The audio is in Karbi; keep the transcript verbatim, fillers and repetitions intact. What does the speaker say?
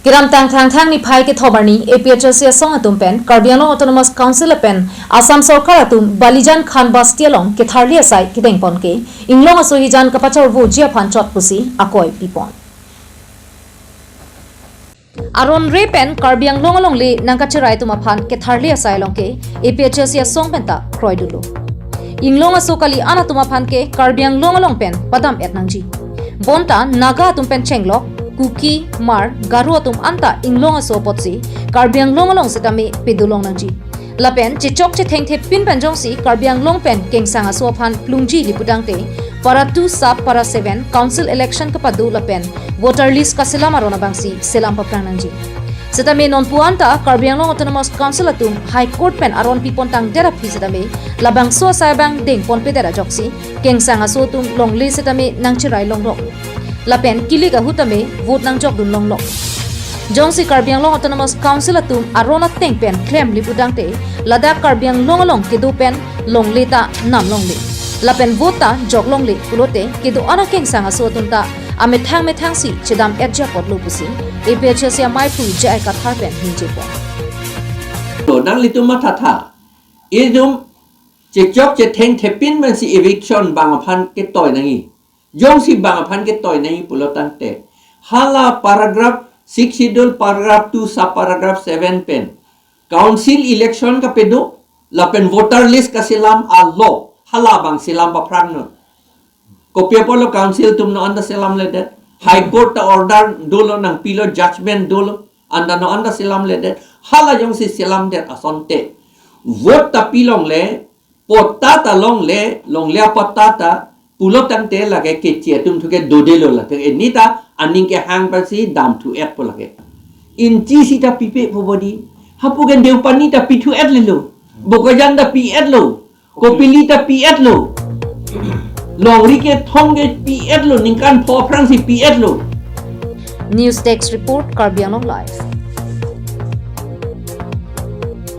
Kedamtang Thangthang niphai kethom arni A P H L C asong atum pen Karbi Anglong Autonomous Council lapen Assam Sorkar atum Balijan Khan Basti along ketharli asai kedengpon ke inglong aso hijan kapachorvoji aphan chot pusi akoi pipon. Aron re pen Karbi Anglong alongle nangkacherai atum aphan ketharli asai along ke A P H L C asong penta kroidunlo. Inglong aso kali-an atum aphan ke Karbi Anglong along pen padam-et nangji. Bonta Naga atum pen chenglok, Kuki, Hmar, Garo atum anta inglong aso apotsi Karbi Anglong along setame pedolong nangji. Lapen chechok chethengthepin pen jongsi Karbi Anglong pen kengsang aso aphan plungji li putangte para two sub para seven council election kapado lapen voter list kaselam aron abangsi selam paphrang nangji. Setame nonpu anta Karbi Anglong Autonomous Council atum High Court pen aron pipon tangdet aphi setame labangso asai abang dengponpedet ajoksi kengsang aso atum longle setame nangcherai longlok. Lapen kilik ahut tame vote nangjokdun longlok. Jongsi Karbi Anglong Autonomous Council atum aron ateng pen klem li putangte ladak Karbi Anglong along kedo pen longle ta nam longle. Lapen vote ta jok longle pulote kedo-an akengsang aso atum ta amethang methangsi chedam-etji apotlo pusi A P H L C amaiphu J I Kathar pen ningjepon. To nanglitum mathatha. Itum chechok chethengthepin pensi eviction bang aphan ketoi nangji. Jongsi bang aphan ketoi nangji pulo tangte, hala paragraph six schedule paragraph two sub paragraph seven pen council election kapado lapen voter list kaselam alo hala abang selam paphrangnon. Kopi apotlo council atum non anta selamledet. High Court ta order dolo, nangpilo, judgment dolo, anta non anta selamledet. Hala jongsi selamdet asonte vote ta pilongle, patta ta longle, longle apatta ta pulo tangte lake keche atum thu ke dodelo, lake eni ta aning kehang pensi damthu-etpo lake. Inchi sita pipepo bodi. Hapu ke Deopani ta pithu-etlelo. Bokajan ta pi-etlo. Kopili ta pi-etlo. Longri kethom ke pi-etlo. Ningkan pho aphrangsi pi-etlo. News Desk Report, Karbi Anglong Live.